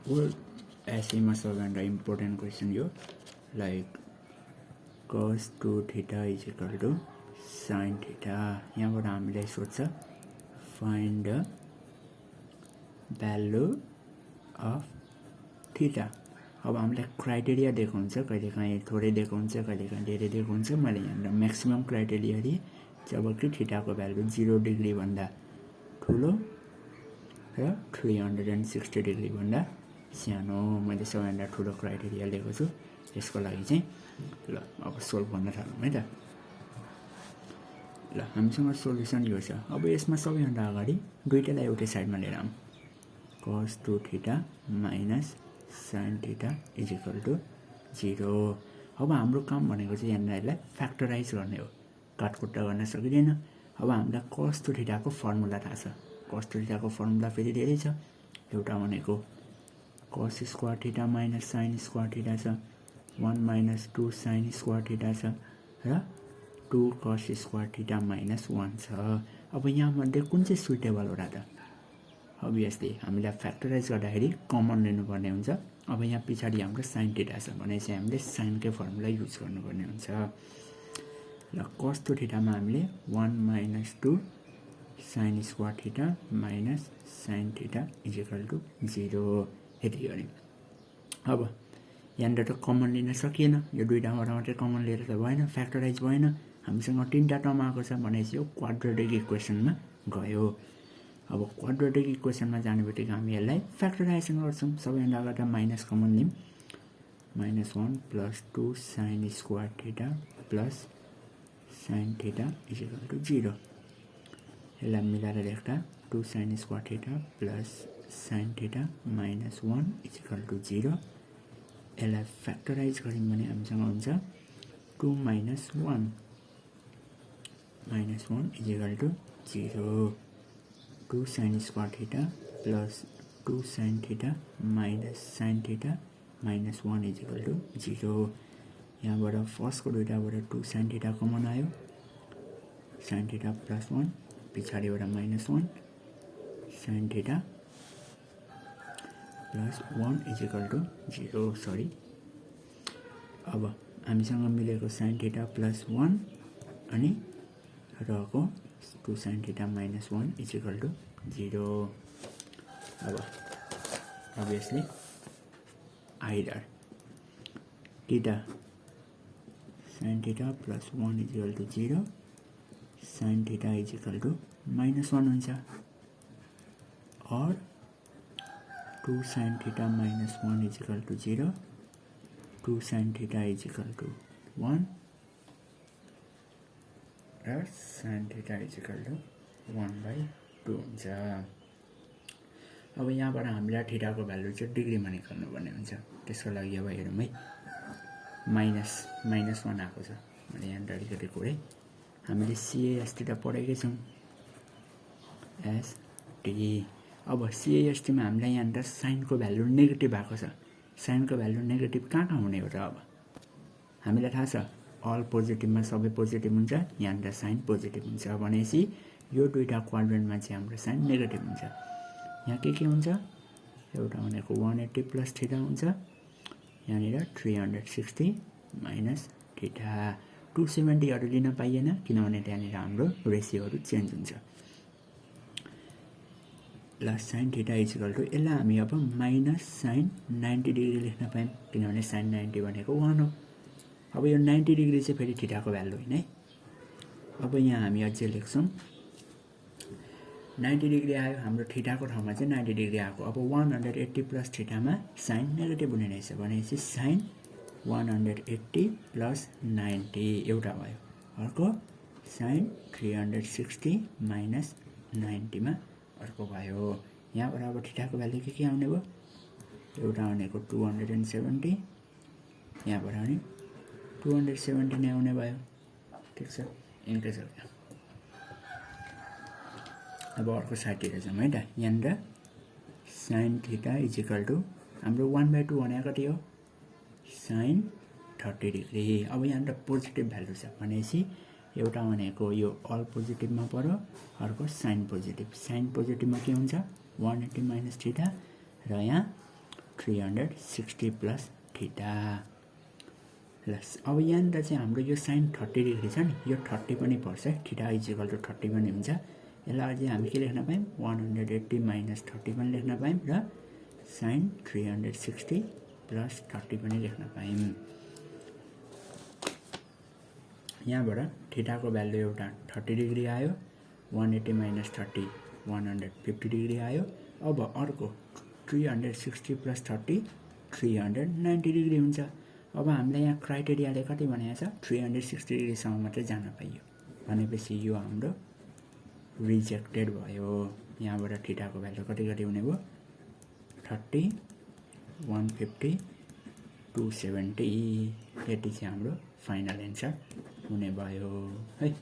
एसएमा सबैभन्दा important question यो like cos 2 theta is equal to sin theta. यहाँबाट हामीलाई सोध्छ find the value of theta. अब हामीलाई क्राइटेरिया दिएको हुन्छ, कहिलेकाहीँ थोरै दिएको हुन्छ, कहिलेकाहीँ धेरै दिएको हुन्छ। मैले यहाँ म्याक्सिमम क्राइटेरिया दिएँ जब कि थीटाको भ्यालु 0 डिग्री भन्दा ठुलो र 360 डिग्री भन्दा सानो। मैले सबैभन्दा ठुलो क्राइटेरिया लिएको छु यसको लागि चाहिँ। ल अब सोल्भ गर्न थालौँ है त। ल हामीसँग सोल्युसन यो छ। अब यसमा सबैभन्दा अगाडि दुईटालाई एउटै साइडमा लिएर आऊँ। cos 2 theta minus sin theta is equal to 0। अब हाम्रो काम भनेको चाहिँ यहाँनिर फ्याक्टराइज गर्ने हो, काटकुट्टा गर्न सकिँदैन। अब हामीलाई cos 2 थीटाको फर्मुला थाहा छ। cos 2 थीटाको फर्मुला फेरि धेरै छ। एउटा भनेको cos square theta minus sin square theta छ, 1 माइनस 2 sin स्क्वायर थीटा छ र 2 cos स्क्वायर थीटा माइनस 1 छ। अब यहाँ मध्ये कुन चाहिँ सुइटेबल हो र त? अभियसली हामीलाई फ्याक्टराइज गर्दाखेरि कमन लिनुपर्ने हुन्छ। अब यहाँ पछाडि हाम्रो sin थीटा छ भनेपछि हामीले साइनकै फर्मुला युज गर्नुपर्ने हुन्छ। ल cos 2 थीटामा हामीले 1 minus 2 sin square theta minus sin theta is equal to 0 यति गऱ्यौँ। अब यहाँनिर त कमन लिन सकिएन, यो दुईटाबाट मात्रै कमन लिएर त भएन, फ्याक्टराइज भएन। हामीसँग तीनटा टर्म आएको छ भनेपछि यो क्वाड्रेटिक इक्वेसनमा गयो। अब क्वाड्रेटिक इक्वेसनमा जाने बित्तिकै हामी यसलाई फ्याक्टराइजेसन गर्छौँ। सबैभन्दा अगाडि माइनस कमन लियौँ, minus 1 plus 2 sin square theta plus sin theta is equal to 0। यसलाई मिलाएर लेख्दा 2 sin square theta plus sin theta minus 1 is equal to 0। यसलाई फ्याक्टराइज गऱ्यौँ भने हामीसँग हुन्छ 2 minus 1 is equal to 0। 2 sin square theta plus 2 sin theta minus sin theta minus 1 is equal to 0। यहाँबाट फर्स्टको दुईटाबाट 2 sin थीटा कमन आयो, sin theta plus 1, पछाडिबाट minus 1 sin theta plus 1 is equal to 0। Sorry, अब हामीसँग मिलेको sin theta plus 1 अनि रहेको 2 sin theta minus 1 is equal to 0। अब obviously either theta sin theta plus 1 is equal to 0, sin theta is equal to minus 1 हुन्छ, और 2 sin theta minus 1 is equal to 0, 2 sin theta is equal to 1 र sin theta is equal to 1/2 हुन्छ। अब यहाँबाट हामीलाई थीटाको value चाहिँ डिग्रीमा निकाल्नुपर्ने हुन्छ। त्यसको लागि अब हेरौँ है, माइनस 1 आएको छ। मैले यहाँ अलिकति कोरेँ। हामीले CAST पढेकै छौँ, ST। अब CASTमा हामीलाई यहाँनिर साइनको भ्यालु नेगेटिभ आएको छ। साइनको भ्यालु नेगेटिभ कहाँ हुने हो त? अब हामीलाई थाहा छ अल पोजिटिभमा सबै पोजिटिभ हुन्छ, यहाँनिर साइन पोजिटिभ हुन्छ भनेपछि यो दुईटा क्वाड्रेन्टमा चाहिँ हाम्रो साइन नेगेटिभ हुन्छ। यहाँ के हुन्छ? एउटा भनेको 180 प्लस थीटा हुन्छ, यहाँनिर 360 माइनस थीटा। 270हरू लिन पाइएन किनभने त्यहाँनिर हाम्रो रेसियोहरू चेन्ज हुन्छ। ल sine theta is equal to, यसलाई हामी अब माइनस साइन 90 डिग्री लेख्न पायौँ किनभने साइन 90 भनेको 1 हो। अब यो 90 डिग्री चाहिँ फेरि थीटाको भ्यालु होइन है। अब यहाँ हामी अझै लेख्छौँ 90 डिग्री आयो, हाम्रो थीटाको ठाउँमा चाहिँ 90 डिग्री आएको। अब 180 प्लस थीटामा साइन नेगेटिभ हुने रहेछ भनेपछि साइन 180 प्लस 90 एउटा भयो, अर्को साइन 360 माइनस 90मा अर्को भयो। यहाँबाट अब थीटाको भ्यालु के आउने भयो? एउटा भनेको 270, यहाँबाट पनि 270 नै आउने भयो। ठिक छ, यिनकै छ। अब अर्को साइडतिर जाउँ है त। यहाँनिर sine theta is equal to हाम्रो 1/2 भने कति हो? Sine 30 degree. अब यहाँनिर पोजिटिभ भ्यालु छ भनेपछि एउटा भनेको यो अल पोजिटिभमा पर्यो, अर्को साइन पोजिटिभ। साइन पोजिटिभमा के हुन्छ? 180 माइनस थीटा र यहाँ 360 प्लस थीटा प्लस अब यहाँनिर चाहिँ हाम्रो यो साइन 30 डिग्री छ नि यो 30 पनि पर्छ थीटा इजिकल टु 30 पनि हुन्छ यसलाई अझै हामी के लेख्न पायौँ 180 माइनस 30 पनि लेख्न पायौँ र साइन 360 प्लस 30 पनि लेख्न पायौँ यहाँबाट थीटाको भ्यालु एउटा 30 डिग्री आयो 180 माइनस 30 150 डिग्री आयो अब अर्को 360 प्लस 30 390 डिग्री हुन्छ अब हामीलाई यहाँ क्राइटेरियाले कति भनेको छ 360 डिग्रीसम्म मात्रै जान पाइयो भनेपछि यो हाम्रो रिजेक्टेड भयो यहाँबाट थीटाको भ्यालु कति कति हुने भयो 30 150 270 यति चाहिँ हाम्रो फाइनल एन्सर हुने भयो है।